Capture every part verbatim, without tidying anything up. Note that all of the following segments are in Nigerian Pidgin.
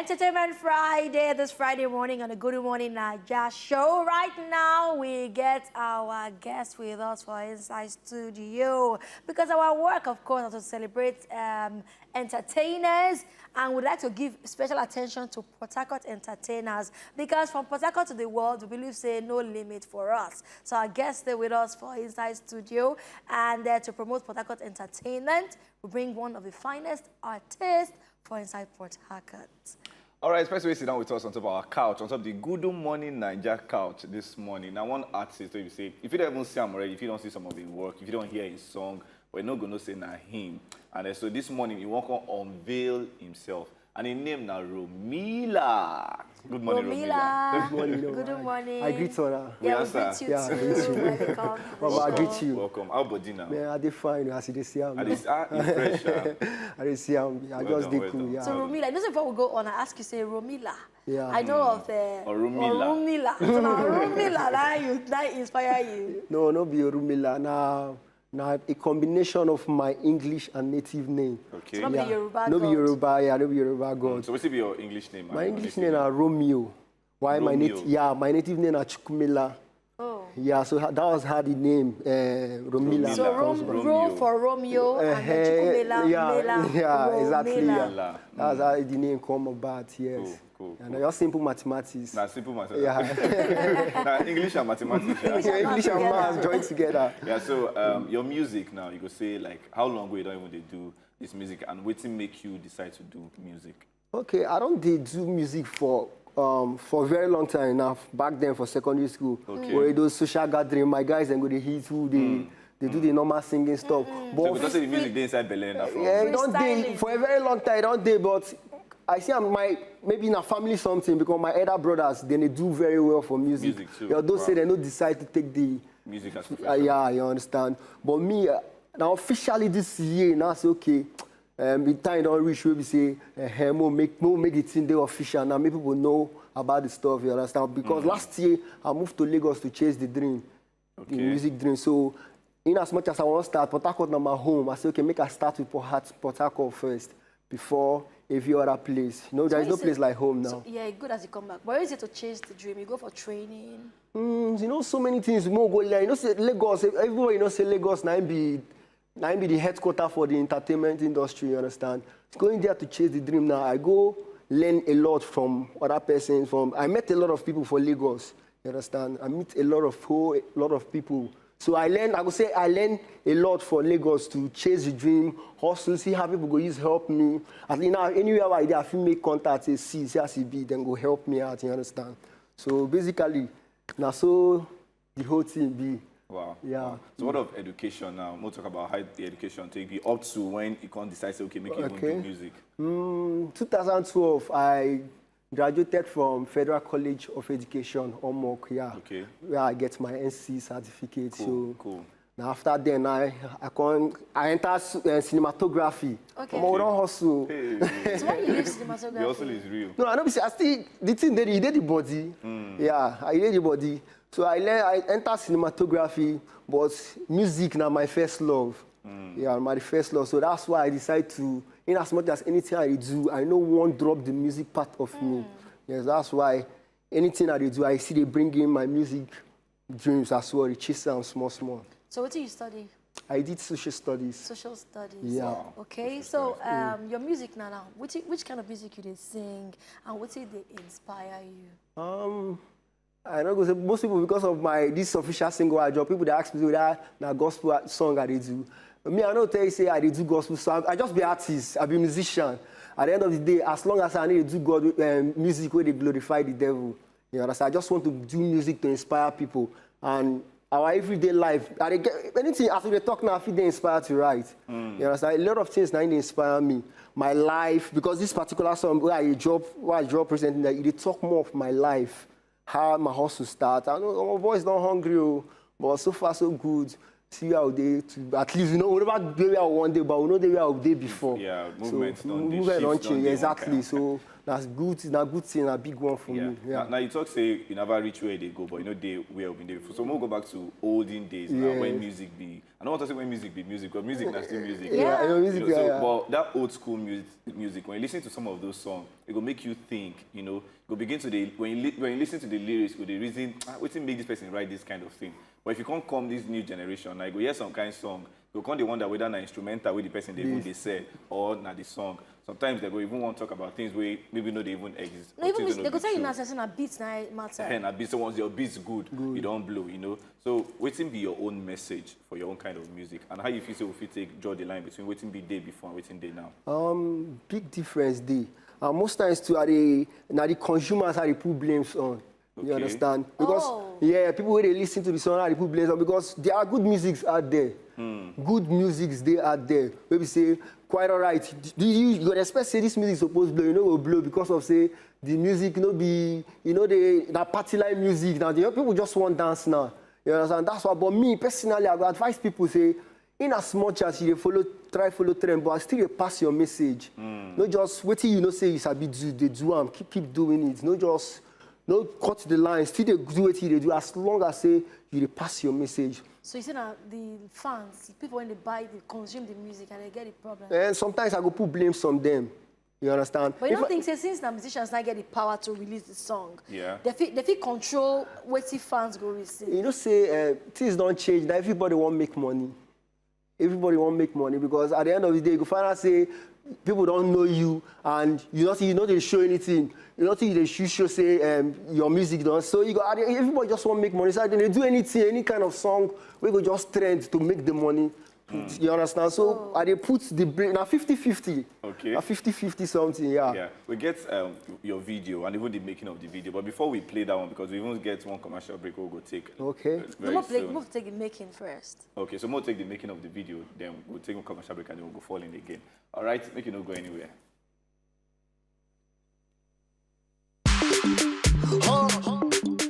Entertainment Friday, this Friday morning on the Good Morning Naija show. Right now, we get our guest with us for Inside Studio because our work, of course, is to celebrate um, entertainers, and we'd like to give special attention to Port Harcourt entertainers because from Port Harcourt to the world, we believe say no limit for us. So our guest stay with us for Inside Studio, and uh, to promote Port Harcourt entertainment, we bring one of the finest artists for Inside Port Harcourt. All right, first we sit down with us on top of our couch, on top of the Good Morning Naija couch this morning. Now, one artist wey be say, if you don't even see him already, if you don't see some of his work, if you don't hear his song, we no go know say na him. And uh, so this morning, he wan come unveil himself. And his name na Romila. Good morning, Romila. Romila. Good morning. Good morning. I greet her. Yeah, we Yes, sir. greet you Yeah, I too. greet you. Welcome. Mama, I greet you. Welcome. How body now? Man, I dey fine as you dey see am. I dey, ah, you fresh, ah. I dey see am. I Well just done, dey well cool. done. Yeah. So Romila, just before we go on, I ask you say Romila. Yeah. I know of uh, Orumila. Orumila. So now Orumila, that you that inspire you. No, no be Orumila. Na na a combination of my English and native name. Okay. So no be Yeah. Yoruba No be God. Yoruba. Yeah, no be Yoruba God. So what's your English name? My English name na Romeo. Why my Romeo. native? Yeah, my native name na Chukwumila. Oh. Yeah, so ha- that was how the name uh, Romila. So Romila. Rom, Romeo. Ro for Romeo and then Eh, Chukwumela, yeah, Mela, yeah, exactly. Romila. Yeah. Romila. That's how the name come about. Yes. Cool, cool, And cool. Just simple mathematics. Na simple matter. Yeah. Na English and mathematics. Yeah. English and maths join together. Yeah, so um, your music now, you go say like how long ago you don't even dey do this music and wetin make you decide to do music? Okay, I don't dey do music for um, for a very long time now. Back then for secondary school, Okay. where those social gathering, my guys and go dey hit who they they do the normal singing stuff. So But because the music dey inside belle na from. yeah, it don't dey Freestyling. for a very long time. It don't dey, but I see am my maybe in a family something because my elder brothers then they do very well for music. Music too. They don't say Wow. they no decide to take the Music as Uh, profession. yeah, you understand. But me, uh, now officially this year, now I say okay. Um, the time don't reach where we say, uh, hey, mo make mo make the thing dey official now. Make people know about the stuff. You understand? Because last year I moved to Lagos to chase the dream, Okay. the music dream. So, in as much as I want to start, Port Harcourt na my home. I say okay, make I start with Port Har- Port Harcourt first before every other place. No, there is So no is it- place like home now. So, yeah, good as you come back. But is it to chase the dream? You go for training. Mm, you know, so many things. More go learn. You know, say Lagos. Everybody, you know, say Lagos. Now be, now be the headquarter for the entertainment industry. You understand? Going there to chase the dream. Now I go learn a lot from other persons. From I met a lot of people for Lagos. You understand? I meet a lot of whole lot of people. So I learn. I go say I learn a lot for Lagos to chase the dream, hustle, see how people go use help me. At least now, anywhere I dey, I fit make contact, say see, see as e be, then go help me out. You understand? So basically, now so the whole thing be. Wow. Yeah. Wow. So what of education now? We'll talk about how the education take be up to when you can decide say okay, make you even do Okay. music. Mm, two thousand twelve, I graduated from Federal College of Education, Omok, yeah, Okay. where I get my N C certificate. Cool. So Cool. now after then, I I come I enter s- uh, cinematography. Okay. Omo, we don hustle. Hey. So why you leave cinematography? The hustle is real. No, I know. Say I still the thing dey e dey the body. Yeah, I dey the body. So I learn I enter cinematography, but music na my first love. Yeah, my first love. So that's why I decide to, in as much as anything I do, I no wan drop the music part of me. Yes, that's why anything I dey do, I see they bring in my music dreams as well. They chase am small small. So what do you study? I did social studies. Social studies. Yeah. Wow. Okay, Social so um, your music now, now, which which kind of music you dey sing, and what did they inspire you? Um, I no go say most people because of my this official single I drop. People they ask me whether na gospel song I dey do. Me, I no tell you say I dey do gospel, so I, I just be artist. I be musician. At the end of the day, as long as I need to do God um, music where they glorify the devil, you understand? I just want to do music to inspire people and our everyday life. I dey get anything as we dey talk now, I feel they inspire to write. You understand? A lot of things now they inspire me. My life, because this particular song where I drop, where I drop recently, that it dey talk more of my life, how my hustle start. I know my boys don't hungry, oh, but so far so good. See how they to at least you know whatever day we are one day, but we know the way I dey before. Yeah, So, movement don dey, movement shift don don change dey, exactly. okay. So That's good. Na good thing. A big one for me. Yeah. Now, now you talk say you never reach where they go, but you know they where we dey. So we'll go back to olden days now when music be. I don't want to say when music be music, but music na still music. Yeah, yeah, music. You know, so, yeah. But that old school music, music when you listen to some of those songs, it go make you think. You know, go begin to the when you when you listen to the lyrics, go the reason ah, wetin make this person write this kind of thing. But if you can't come this new generation, like go hear some kind of song, you can't wonder whether na instrumental wey the person dey even dey sell or na the song. Sometimes they go even want talk about things wey maybe no dey even exist. No, even they go tell you now, say na beats na matter. Hey, na beats once your beats good, good, you don't blow, you know. So wetin be your own message for your own kind of music and how you feel say we fit take draw the line between wetin be dey before and wetin dey now? Um, big difference dey. And most times too, are the na the consumers are the put blames on. Okay. You understand? Because oh. Yeah, people wey dey listen to the song are the people bless am because there are good musics out there. Mm. Good musics dey out there. Wey be say quite alright. Do you you go expect say this music suppose blow? You no go blow because of say the music no be you know the na party line music. Now the young people just wan dance now. You understand? That's why. But me personally, I go advise people say in as much as you dey follow try follow trend but still dey pass your message. Mm. No just wetin you know say you sabi do dey do am keep keep doing it no just no cut the line still dey do wetin you dey do as long as say you dey pass your message. So you say na the fans, people when they buy, they consume the music and they get the problem. And sometimes I go put blame some them. You understand? But you don't think say since the musicians now get the power to release the song, yeah, they feel they feel control what the fans go receive. You know say uh, things don't change. Now everybody want make money. Everybody want make money because at the end of the day, you find out say people don't know you and you not you not dey show anything. You not you dey show show say um, your music don't. So you go everybody just want make money. So they do anything, any kind of song, we go just trend to make the money. Mm. You understand? So oh. I dey put the blame na fifty fifty. Okay. Na fifty fifty something, yeah. Yeah. We get um, your video and even the making of the video. But before we play that one, because we even get one commercial break we'll go take. Okay. Very no, play, soon. We'll take the making first. Okay, so we'll take the making of the video, then we'll take a commercial break and then we'll go fall in again. All right, make it not go anywhere.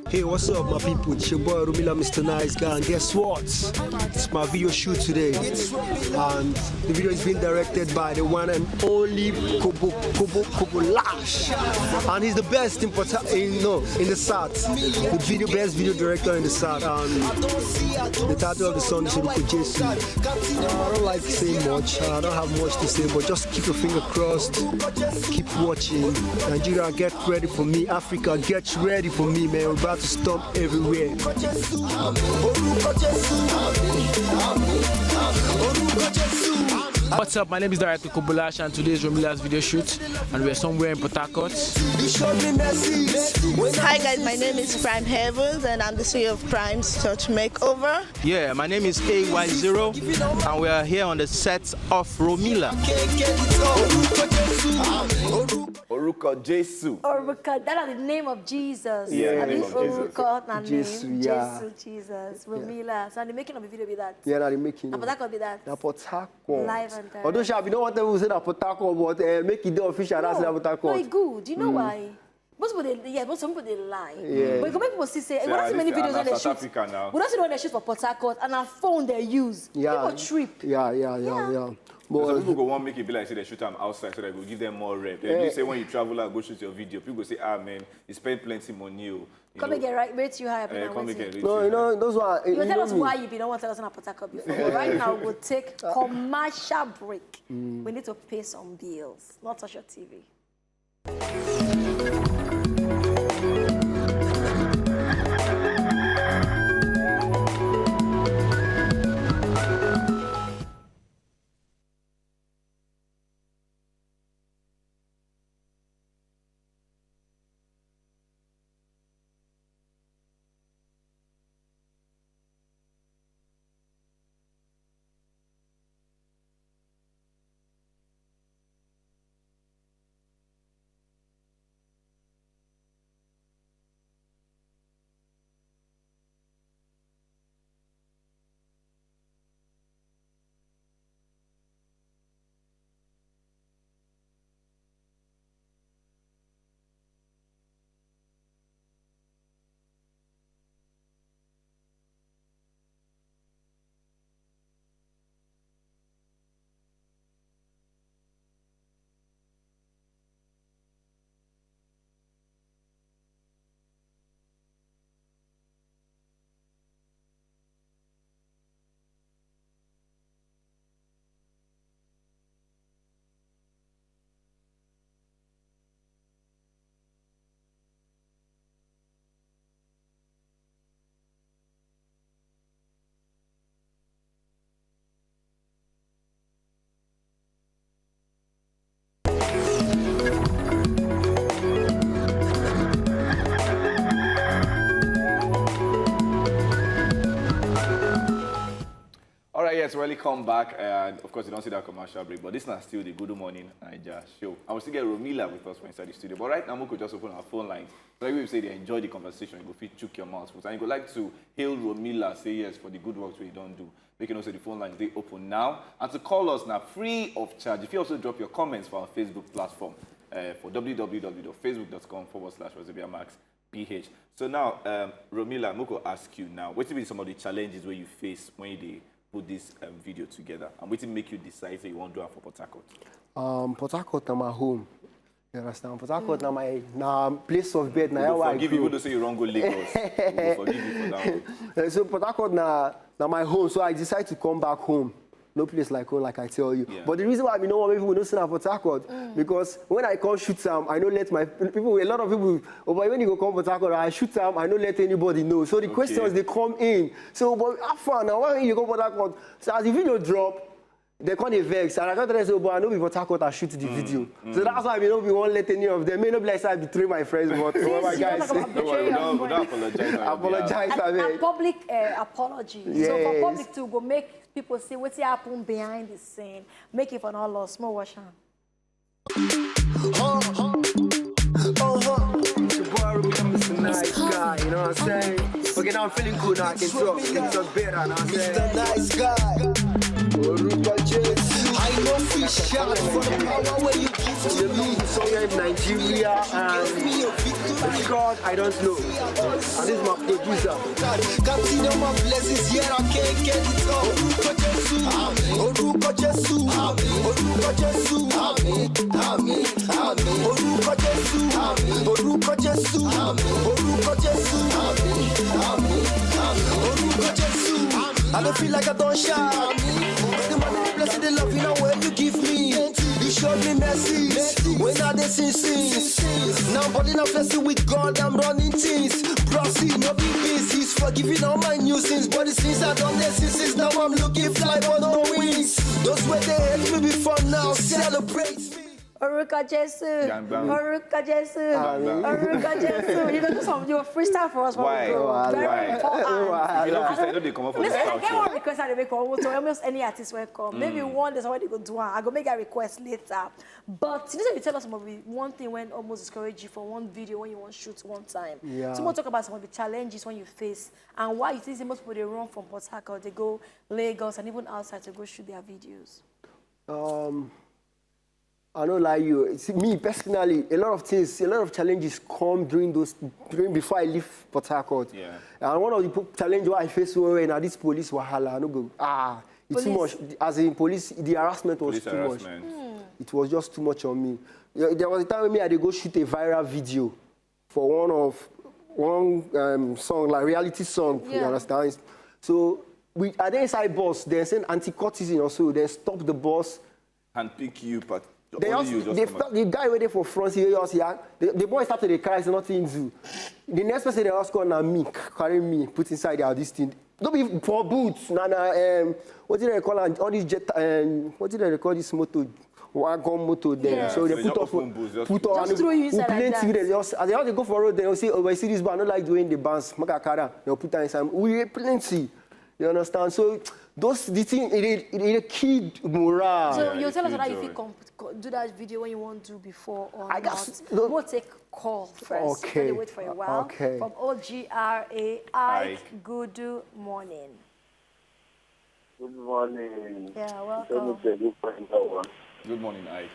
Hey, what's up, my people? It's your boy Rumila, Mister Nice Guy, and guess what? It's my video shoot today, and the video is being directed by the one and only Kobo Kobo Kobo Lash, and he's the best in Port in no in the South, the video best video director in the South. And the title of the song is Oruko Jesu. I don't like saying much. I don't have much to say, but just keep your finger crossed. Keep watching. Nigeria, get ready for me. Africa, get ready for me, man. We're about to stomp everywhere. What's up? My name is Director Kobolash, and today is Romila's video shoot, and we're somewhere in Port Harcourt. Hi guys, my name is Prime Heavens, and I'm the C E O of Prime Search Makeover. Yeah, my name is A Y zero, and we are here on the set of Romila. Oruko Jesu. Oruko, that are the name of Jesus. Yeah, the name of Jesus. Oruko, na Jesu, name. Yeah. Jesu, Jesus, Romila. So the making of the video be that. Yeah, na the making. Na Port Harcourt be that. Na Port Harcourt. Live and direct. Although Shabi no want to say na Port Harcourt, but uh, make it the official. That's na Port Harcourt. No, e good. You know mm. why? Most people they yeah, most some people they lie. Yeah. But you go make people see say we don't see many videos on the shoot. We don't see when they shoot for Port Harcourt and our phone they use. Yeah. People trip. Yeah, yeah, yeah, yeah. yeah. But some people go want make it be like say they shoot them outside so they go give them more rep. Yeah. You say when you travel out, go shoot your video. People go say, ah man, you spend plenty money. Oh. You come know, again, right? Rate you higher. Uh, come again. No, you know those were. You, you tell us me. Why you be don't want to tell us on Port Harcourt before. But right now we'll take commercial break. Mm. We need to pay some bills. Not touch your T V. Yes, welcome back. And of course, you don't see that commercial break, but this is still the Good Morning Naija show. I will still get Romila with us for inside the studio. But right now, we could just open our phone lines. So like we say they enjoy the conversation, you go fit chook your mouth. And you go like to hail Romila, say yes for the good work we don't do. We can also the phone lines they open now. And to call us now free of charge. If you also drop your comments for our Facebook platform uh, for w w w dot facebook dot com forward slash Wazobia Max P H. So now, um, Romila, Moko ask you now, what be some of the challenges where you face when you dey put this um, video together? And what make you decide that you want to do it for Port Harcourt? Um, Port Harcourt na my home. You understand? Port Harcourt na my na place of birth. Na Go how I forgive you, grow. Even though say you wrong go Lagos. We go forgive you for that one. Uh, so Port Harcourt na na my home. So I decide to come back home. No place like home, like I tell you. Yeah. But the reason why we know why people don't say na Port Harcourt because when I come shoot am, I no let my people. A lot of people, oh boy, when you go come Port Harcourt, I shoot am, I no let anybody know. So the Okay. questions they come in. So but how far now? Why you go Port Harcourt? So as the video drop, they come dey vex, and I come tell them say, oh boy, I no be Port Harcourt, I shoot the video. So that's why I no be wan let any of them. May no be like say I betray my friends, but oh my Since you guys. don't talk about No worry, we betrayal, don't, we don't but apologize. On your Apologize, behalf. I a, a beg. public uh, apology. So for Yes. public to go make people see what happened behind the scene, make it for not lost. More wash hand. Uh-huh. It's your boy Ruby, I'm Mister Nice Guy, you know what I'm saying? Okay, now I'm feeling good now. I can talk, I can talk better, you know what I'm saying? Mister Nice Guy. Orúkọ Jésù. I know fish shout for the power when you give to me. Somewhere in Nigeria, and Give me your victory. God, I don't know. And this is my producer. Counting all my blessings, yet I can't get it all. Orúkọ Jésù. Orúkọ Jésù. Orúkọ Jésù. Àmín. Àmín. Àmín. Orúkọ Jésù. Orúkọ Jésù. Orúkọ Jésù. Àmín. Àmín. Àmín. Orúkọ Jésù. I don't feel like I don't shout. The money, the blessing, the love, you know where you give me. You showed me mercy when I dey sin sins. Now body not blessing with God, I'm running things. Prossy, no big beans. He's forgiving all my new sins, but the sins I done, the sins is now I'm looking fly but no wings. Those where they hate me before now celebrate me. Orúkọ Jésù. Gang bang. Orúkọ Jésù. Gang bang. Orúkọ Jésù. You go do some of your freestyle for us. Why? Bro. Very Why? important. If you don't freestyle, you don't dey come up for the Listen, I couch. get one request I dey make for almost, almost any artist wey come. Maybe one day somebody go do one. I go make that request later. But you know, you tell us some of the one thing when almost discourage you for one video when you want shoot one time. Yeah. So we'll talk about some of the challenges when you face and why you think say most people they run from Port Harcourt, they go Lagos and even outside to go shoot their videos. Um, I don't lie you. See, me personally, a lot of things, a lot of challenges come during those during before I leave Port Harcourt. Yeah. And one of the po- challenge where I face well well now this police wahala. I no go ah, it's too Police. much. As in police, the harassment was Police too much. Harassment. It was just too much on me. Yeah, there was a time when me I dey go shoot a viral video for one of one um, song like reality song. You Yeah. Understand? So we I dey inside bus. Then send anti-courtesan or so. Then stop the bus. And pick you, but They only just, you just they come out. Stop, the guy waiting for front here, just yeah. The, the boy started to cry, so nothing do. The next person they just call na me, carry me, put inside their this thing. Don't be for boots, na na um, what did they call am? All these jet um, what did they call this motor? Wagon motor there. Yeah. So they They put just up, open boots, just put put on Just and throw you inside like plenty that. They just as they all dey go for road, they will say, oh, I see this boy, I don't like the way the bands, Makakara, they'll put that inside. We plenty. You understand? So those the thing it it, it killed morale. So Yeah, you it tell us feel how you joy. feel comp- co- do that video when you want to before or I not. guess- no. We'll take call first. Okay. Let me wait for a while. Okay. From O G R A, Ike, Ike. Good morning. Good morning. Yeah, Tell me welcome. say good morning, that one. Good morning, Ike.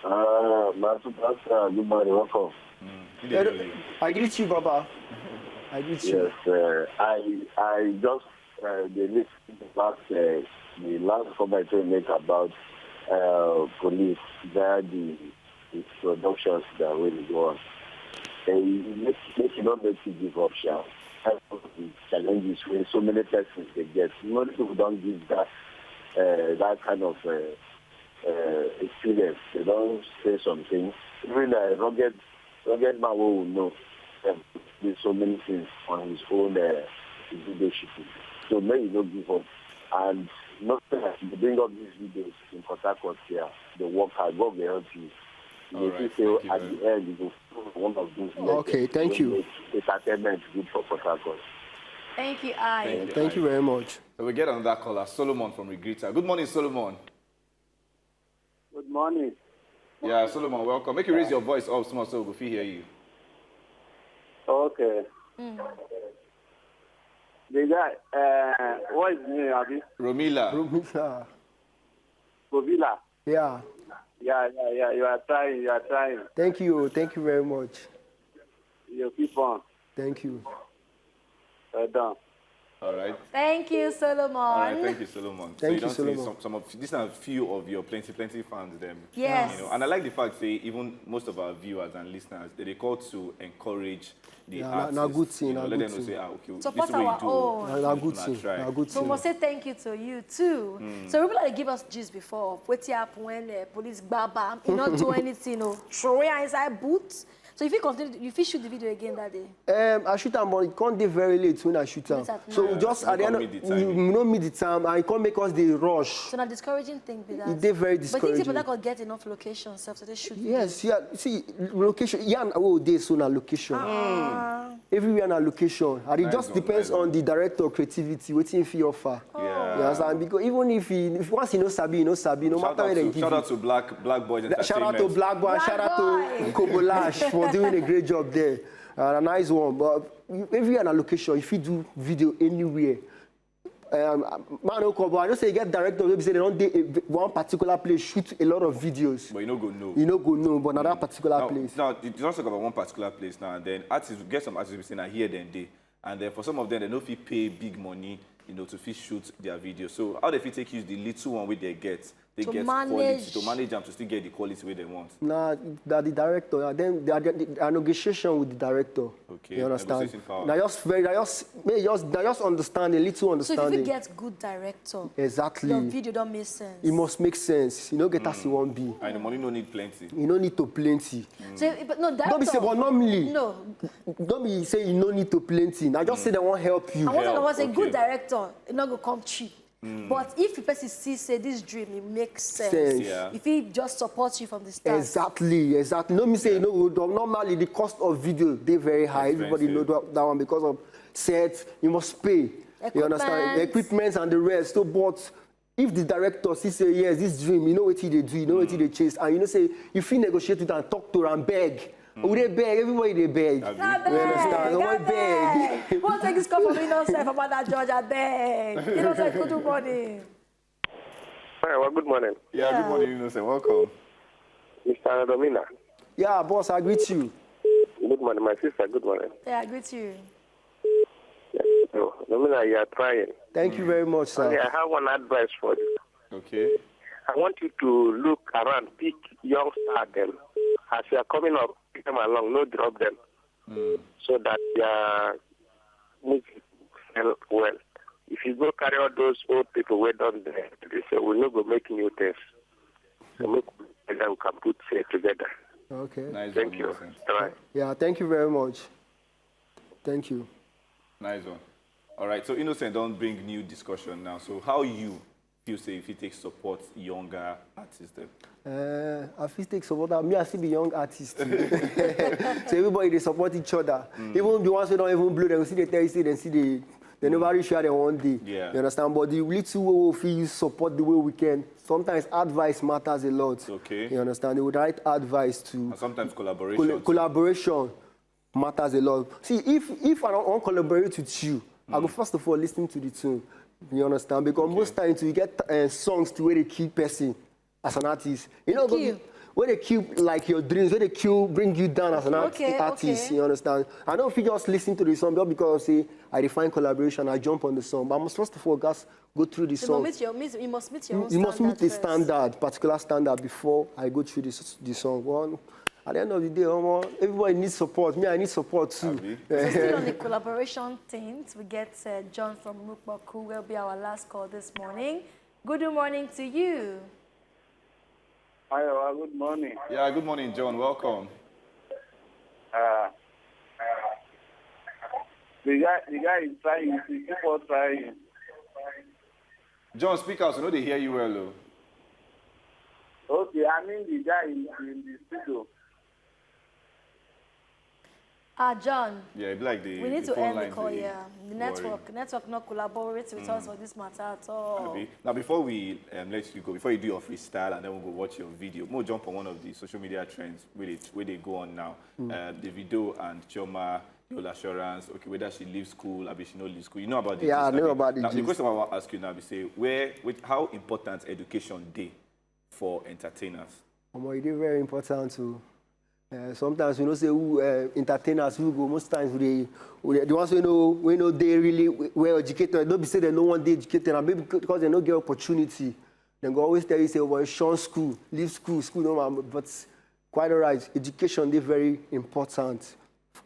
Ah, my superstar, good morning, welcome. Mm. You dey hear you? I greet you, Baba. I greet you. Yes, uh, I I just uh, dey listen to that uh, the last comment you make about uh, police via the, the productions that will go on. Uh, make make you not make you give up, sha. Help the challenges where so many persons they get. Many people don't give that uh, that kind of uh, uh, experience. They don't say something. Even the rugged rugged man who will know um, there's so many things on his own uh, leadership. So may you not give up. And not that you bring up these videos in Port Harcourt here, the work hard, God will help you. You All will right, see thank you at very the end, you go through one of those. Okay, thank you. Entertainment good for Port Harcourt. Thank you, I. Thank you, Thank you very much. So we get another caller, Solomon from Regrita. Good morning, Solomon. Good morning. Yeah, Solomon, welcome. Make you raise your voice up small so we fit hear you. Okay. The guy, uh, what is his name, Abi? Romila. Romila. Govila. Yeah. Yeah, yeah, yeah. You are trying. You are trying. Thank you. Thank you very much. You keep on. Thank you. Well done. All right. Thank you, Solomon. All right, thank you, Solomon. Thank so you, don't see Solomon. Some, some of these are few of your plenty, plenty fans. Them. Yes. You know, and I like the fact say even most of our viewers and listeners they, they call to encourage the Yeah, na- artists. na good thing, You know, na let good them know thing. Say ah okay, Support this way our you do, own. Na na good una thing. Try. Na good So we thing. must say thank you to you too. So people that give us gist before, what happened when uh, police grab him, he not do anything, no. Throw him inside boot. So if you continue, you fit shoot the video again that day. Um, I shoot am, but it can't dey very late when I shoot am. Late at So night. we just You at the can't end, meet the we, timing. we no meet the time, and it can't make us dey rush. So na discouraging thing be that. It dey very But think discouraging. people that could get enough location self to they shoot. Yes, yeah. See, location. Yeah, oh, dey so na location. Ah. Everywhere na location. And it Nice just one, depends nice one. on the director creativity, wetin he fit offer. Yeah. You understand? Because even if he, if once he no sabi, he no sabi, no Shout matter out, where they to, give shout you. out to Black Black Boys Entertainment. Shout out to Black Boy, Black shout out Boy. to Kobolash for doing a great job there. Uh, a nice one, but everywhere na location. If you do video anywhere, um, man, no come, but I know say you get director wey be say they don't dey a- one particular place shoot a lot of videos. But you no go know. You no go know, but na that particular now, place. Now, you just talk about one particular place now, and then artists get some artists we say na here then dey, and then for some of them they no fit pay big money, you know, to fit shoot their video. So how they fit take use the little one wey they get, they To get manage. quality to manage them to still get the quality wey they want. Na that the director, na them they are the, the negotiation with the director. Okay, You understand? negotiating power. Na just very, na just, may just, na just understanding, little So if you understanding. Get good director, Exactly. Your video don't make sense. It must make sense. You know, get as you want be. And the money no need plenty. You no need to plenty. So, but no, director. Don't be say, but normally, No, don't be say you no need to plenty. I just say they won't help you. I want Yeah, to was a okay. Good director. It not go come cheap. But if the person see say this dream, it makes sense. Sense. Yeah. If he just supports you from the start. Exactly, exactly. No, me say you know, normally the cost of video they very high. Everybody know Expensive. that, that one because of sets. You must pay. You understand? Equipment. Equipments and the rest. So, but if the director see say yes, this dream, you know what he they do, you know what he they chase, and you know say if you negotiate with and talk to and beg, we they beg, everybody they beg. Abi. Na You understand? beg, Why I beg. Won't take this call from innocent for that judge. I beg. Innocent, good morning. Hi, well, good morning. Yeah, Yeah. Good morning, Innocent. Welcome. Mister Domina. Yeah, boss, I greet you. Good morning, my sister. Good morning. Yeah, I greet you. Yeah. So, Domina, you are trying. Thank you very much, Okay, sir. I have one advice for you. Okay. I want you to look around, pick young star them. As you are coming up, pick them along, no drop them. So that their music sell well. If you go carry all those old people where down there, they say, we no go make new things. So make we, then we can put it together. Okay. Nice Thank one, you. Innocent. Try. Yeah, thank you very much. Thank you. Nice one. All right. So Innocent don't bring new discussion now. So how you feel say if you take support younger artists them? Uh, I feel take support. Me, I still be young artist. So everybody they support each other. Even the ones who don't even blow, they will see they tell you say they see they they never reach where they one day. Yeah. You understand? But the little way we feel support the way we can. Sometimes advice matters a lot. Okay. You understand? They would write advice to And sometimes collaboration. Colla- too. Collaboration matters a lot. See, if if I don't want collaborate with you, I go first of all listen to the tune. You understand? Because most times you get uh, songs to where they kill person as an artist. You know, Kill. Where they kill like your dreams, where they kill bring you down as an art- Okay, artist. Okay. You understand? I know if you just listen to the song just because say I define collaboration, I jump on the song. But I must first of all, guys, go through the So you song. Must meet your, meet- you must meet your own You must meet a first. Standard, particular standard before I go through this the song. One, at the end of the day, omo, everybody needs support. Me, I need support too. Abi? So still on the collaboration things, we get uh, John from Mukbaku will be our last call this morning. Good morning to you. Hi, well, good morning. Yeah. Good morning, John. Welcome. Uh, the guy, the guy is trying. He keep on trying. John, speak out. So no, they hear you well, though. Okay, I mean the guy in, in the studio. Ah, John, Yeah, it be like the we need the to phone end the lines call dey here. The worry. Network, network not collaborate with us for this matter at all. Abi? Now, before we um, let you go, before you do your freestyle and then we'll go watch your video, we'll jump on one of the social media trends where they, where they go on now. Uh, Davido and Chioma, the whole assurance, okay, whether she leaves school, abi she no leave school. You know about the Yeah, I gist, know abi? About the Now, the gist. question I want to ask you now be say, where, which, how important education dey for entertainers? Omo, e dey very important o. Uh, sometimes we know say who uh, entertainers who go most times we dey we dey- the ones wey no wey no dey really well educated. No be say dem no wan dey educated, and maybe because dem no get opportunity, dem go always tell you say, "Well, shun school, leave school, school no man." But quite alright, education dey very important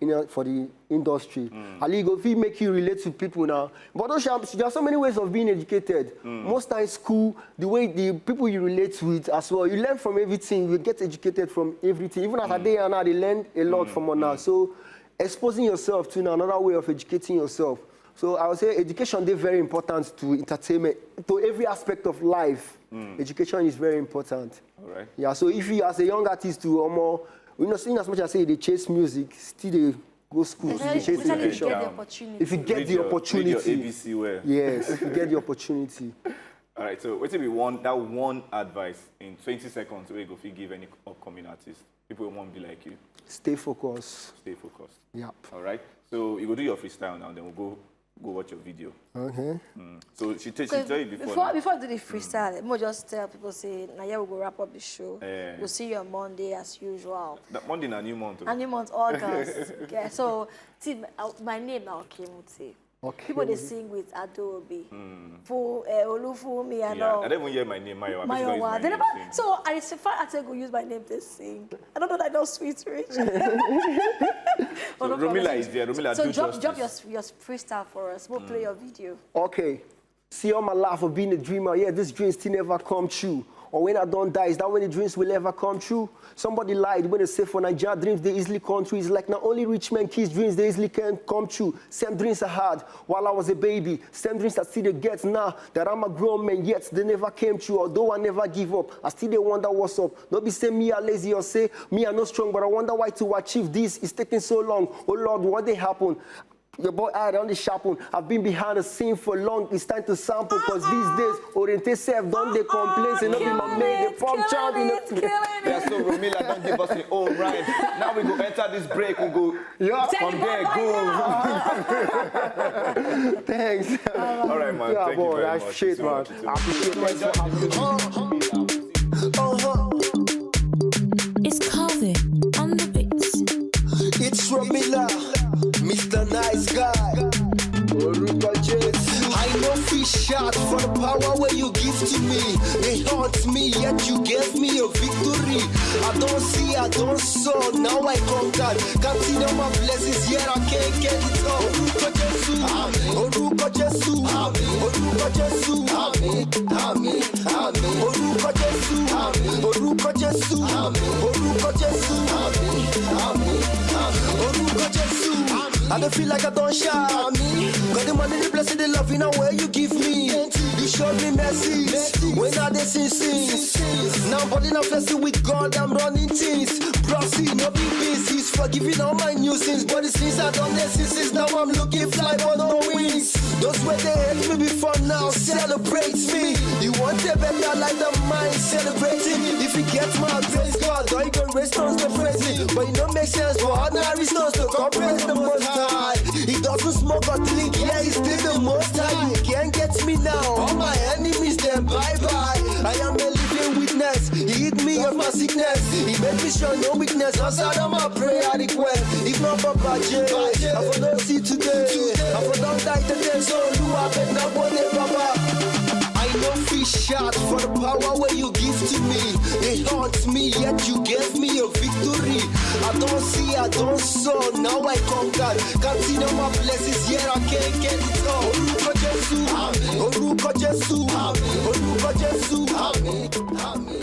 in, for the industry. And e go fit make you relate to people now. But those, there are so many ways of being educated. Most times, school, the way the people you relate with as well, you learn from everything. You get educated from everything. Even as I dey here now, I dey learn a lot from una. So exposing yourself to another way of educating yourself. So I would say education dey very important to entertainment, to every aspect of life. Education is very important. All right. Yeah, so if you as a young artist too, omo, you know, in as much as say they chase music, still they go school, still they chase Especially if you education. get the opportunity. If you get Read the your- read your opportunity, A B C well. Yes, if you get the opportunity. All right. So, what be one that one advice in twenty seconds where you go fit give any upcoming artist? People want to be like you. Stay focused. Stay focused. Yep. All right. So you go do your freestyle now. Then we'll go go watch your video. Okay. So she, t- she tell you before. Before, Now. Before I do the freestyle, let me just tell people say, now here we go wrap up the show. Eh. We'll see you on Monday as usual. That Monday na new month. Oh. A new month, August. Yeah, so, see, my, uh, my name now, Kemuti. Okay. People they sing with Adobe. For uh, Olufumi and Yeah, all. I don't even hear my name, Mayowa. People don't use Mayowa. my They name never, since. So I say, fine, I say go use my name to sing. I don't know that I don't sweet rich. So Romila is there. Romila, So do drop, justice. Drop your, your freestyle for us. We'll play your video. Okay. See all my life of being a dreamer. Yeah, this dream still never come true. Or when I don't die, is that when the dreams will ever come true? Somebody lied when they say for Nigeria dreams they easily come true. It's like not only rich men kids dreams they easily can come true. Same dreams I had while I was a baby. Same dreams I still dey get now that I'm a grown man yet they never came true. Although I never give up, I still dey wonder what's up. No be say me I lazy or say me I no strong, but I wonder why to achieve this is taking so long. Oh Lord, what they happen? Your boy I don dey sharpen. I've been behind the scene for long. It's time to sample. Cause these days, Oriente self don dey complain. Say no be my mate, they pump child in the. Yeah, so Romila don't give us the own rhyme. Now we go enter this break. We go Yeah. from there go. Thanks. All right, man. Yeah, Thank boy, you very I much. appreciate, man. I appreciate. Thanks for having me. It's Calvin on the beats. It's Romila, Mister Nice Guy. Orúkọ Jésù. I no fit shout for the power where you give to me. They haunt me, yet you gave me a victory. I don't see, I don't saw, now I conquered. Counting all my blessings, yet I can't get it all. Orúkọ Jésù, orúkọ Jésù, orúkọ Jésù. Àmín, àmín, àmín. Orúkọ Jésù, orúkọ Jésù, orúkọ Jésù. Àmín, àmín, àmín. Orúkọ Jésù. I don't feel like I don't shout. Got the money, the blessing, the love in a way you give me. You showed me mercy when I dey sin sin. Now I'm balling and flexing with God, I'm running things. Proxy, no big business, forgiving all my new sins. But the sins I done, the sins now I'm looking fly but no wings. Those where they hate me before now celebrate me. You want a better life than mine, celebrating. If you get my praise God, don't even raise stones to praise me. But it don't make sense for ordinary stones to come praise the most high. He doesn't smoke or drink, yeah, he's still the most high. You can't get me now. All my enemies, then bye bye. I am a living witness. He healed me of my sickness. He made me show no weakness. Answer all my prayer request. If not for Baje, I for don't see today. I for don't die today. So you have been not one day, Baba. I no fit shout for the power where you give to me. They haunt me, yet you gave me a victory. I don't see, I don't saw, now I conquered. Counting all my blessings, yet I can't get it all. Orúkọ Jésù, orúkọ Jésù, orúkọ Jésù. Àmín, àmín.